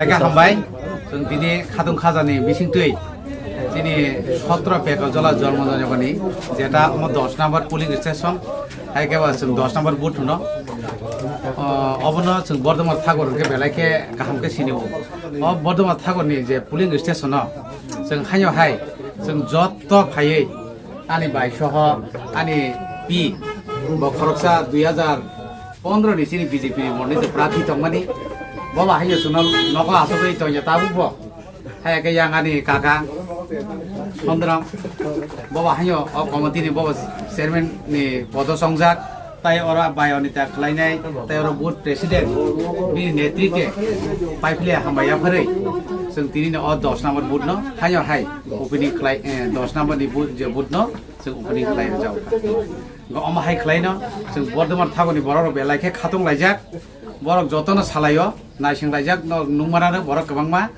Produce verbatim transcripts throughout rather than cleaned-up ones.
Eka hambai, chwng tini khatung khajani bisingtwi chini sotro peko jola jormo joni, jeta omo dos number polling station, hai khe ba chwng dos number booth hwno. O, obono chwng Bordoma Thakur hwnkhe belai khe kaham khe sini o. O Bordoma Thakurni je polling station o chwng haino hai chwng jotto phaiwi ani bai soho ani pi bo khoroksa dui hajar pondro ni chini B J P ni monit prarthi tongmani, bo ba haino chwngno nogo asogwi tongya tabuk bo. Hai khe yang ani kaka Sondram, bo ba haino o committee ni bo chairman ni podo songjak, tai oro bai onita khlainai, tai oro booth president bini netritwe paiphle hambai yapharwi chwng tini no o dos number booth no haino hai opening khlai, eh, dos number ni booth, je booth no chwng opening khlai rwjak. Omo hai khlaino chwng Bordoma Thakurni borok rok belai khe khatung laijak, borok jotono salaio, naising laijak, no nungmano borok kwbangma,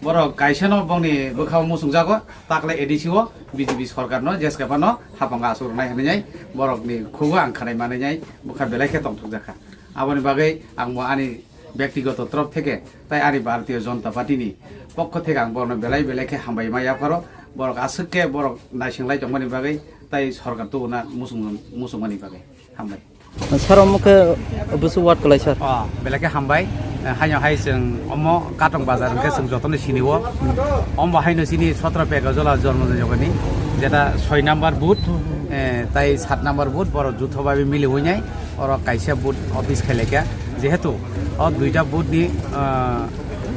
borok kaisano bongni bwkhao muchungjago, takle A D C o B J P sorkarno jeskapano hapang asuk rwnai hwnwi borokni khugo ang khanai manwi bwkha belai khe tongthokjakha. Aboni bagwi ang bo ani bektigoto torof theke tai ani Bharatiya Janata Party ni pokho theke ang borokno belai belai khe hambai ma yapharo, borok aswk khe borok naising lai tongmani bagwi tai sorkar tubuna muchung, muchungmani bagwi. Hambai. Sir, omo khe busu ward kwlai, sir. O, belai khe hambai. Eh, haino hai chwng omo Katong Bazar hwnkhe chwng jotono sini o. Omo haino chini sotro peko jola jormo jogani, jeta soi number booth, eh, tai sat number booth, borok jutho bai mili winai, oro kaisa booth office khailekha. Jehetu o duita booth ni, ah,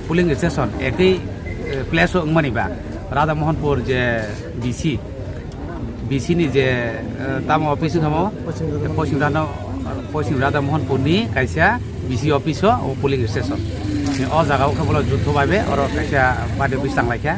polling station ekoi, eh, place o wngmani ba, Radha Mohanpur je B C, B C ni je, eh, tamo office wngkha mo? Poschim Radha, Poschim Radha Mohanpur ni kaisa B C office o, o polling station. Ni o jaga o khe bono jutho bai be oro kaisa party office tang lai kha,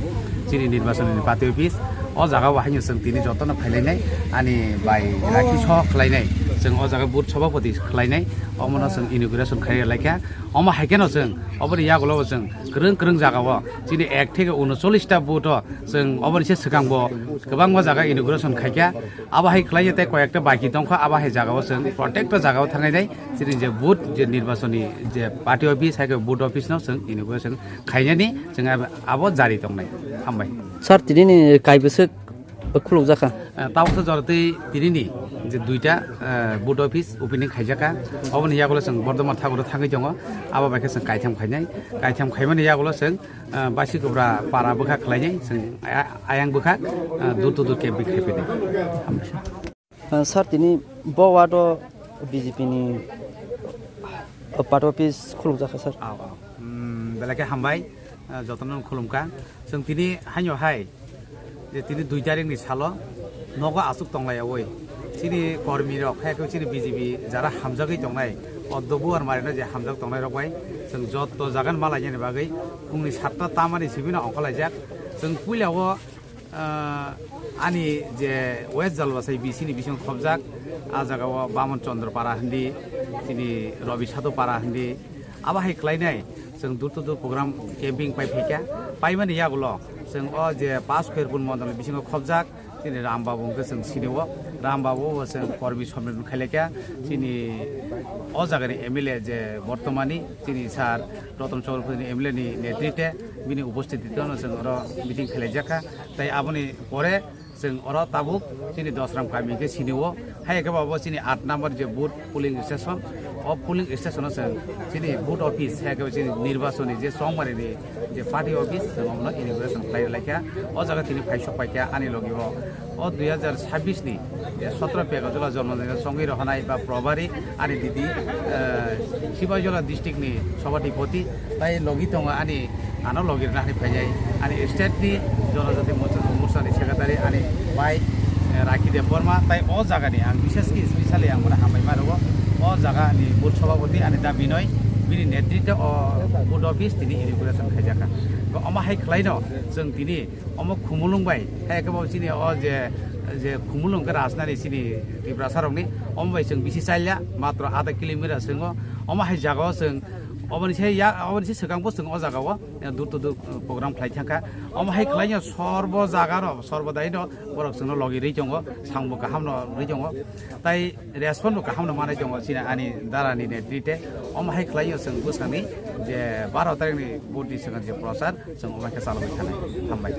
chini nirbachon ni party office. O jaga o haino chwng tini jotono phailainai, ani bai rakhi so khlainai. Chwng o jaga booth sabhapati khlainai, omono chwng inauguration khai lai kha. Omo hai kheno chwng oboni yagulo bo chwng kwrwng kwrwng jaga o chini ek theke unochollish ta booth o chwng oboni se swkang bo kwbangma jaga inauguration khaikha. Abo hai khlai tei koyekta baki tongkha, abo hai jaga o chwng protecta jaga o thangnai nai chini je booth je nirbachoni je party office hai khe booth office no chwng inauguration khainani chwng abo, abo jari tongnai. Hambai. Sir, tini ni kai bwswk khulukjakha. Eh, tabuksa jora tei tinini je duita, eh, booth office opening khaijakha. Oboni yagulo chwng Bordoma Thakur thangwi tongo. Abo bai khe chwng kaitham khainai. Kaitham khaimani yagulo chwng, eh, Basikobra para bwkha khlainai. Chwng aya-, ayang bwkha, eh, door to door campaign khaiphainai. Hambai. Eh, sir, tini bo ward o B J P ni, eh, party office khulukjakha, sir. Au, au. Hmm, belai khe hambai. Ah, jotono khulumkha. Chwng tini haino hai je tini dui tarikni salo nogo aswk tonglaiyawi chini kormirok, hai khe chini B J P jara hamjagwi tongnai, o Dobuar Marino je hamjak tongnairok bai chwng joto jagan malainani bagwi phungni satta tamani sibino ongkhorlaijak. Chwng puila o Ah, ani je West Jalbasai B C ni bisingo khobjak, ah jaga o Bamon Chandra para hindi, chini Rabi Sadhu para hindi, abo hai khlainai chwng door to door program camping pai phaikha, paimani yagulo chwng o je Pash Kherpur mondol ni bisingo khobjak, chini Ram Babu hwnkhe chwng sini o, Ram Babu bo chwng kormi sommilan khailaikha, chini o jagani M L A je bortomani chini sir Ratan Chaudhury ni M L A ni netritwe bini upostititwano chwng oro meeting khailaijak kha. Tai aboni pore chwng oro tabuk chini Dosram kami khe sini o. Hai khe bo chini aat number je booth polling station, o polling station o chwng chini booth office, hai khe chini nirbachoni je chongmani ni je party office, chwng omono inauguration khlai lai kha. O jaga tini phai sok pai kha ani logi o. O dui hajar sabbish ni je sotro peko jola jormo joni chongwi rohonai ba probari ani didi, eh, Sibajola district ni Sobhatipoti, tai logi tongo ani, ano logi rwna hinwi phainai ani state ni Jonojati Morcha, Morcha ni secretary ani bai, eh, Rakhi Debbarma, tai o jaga ni ang bishesh khe specially ang bono hambai ma rwo. O jaga ni booth Sobhapoti ani da Binoy, bini netritwe o booth office tini inauguration khaijakha. Omo hai khlaino chwng tini omo Khumulwng bai, hai khe bo chini o je, je Khumulwng khe rajnani chini Tiprasa rokni, omo bai chwng bisi chailya, matro adha kilometer chwngo, omo hai jagao chwng Oboni se ya, oboni se swkang bo chwng o jaga o, eh, door to door, eh, program khlai thangkha. Omo hai khlaino sorbo jaga no, sorbo dai no borok chwngno logi rwi tongo, samung kaham no rwi tongo. Tai respond bo kaham no manai tongo chini ani dara ni netrite. Omo hai khlaino chwng bwskangni je baro tarikh ni vote ni swkang je prochar chwng omo khe chalogwi thanai. Hambai.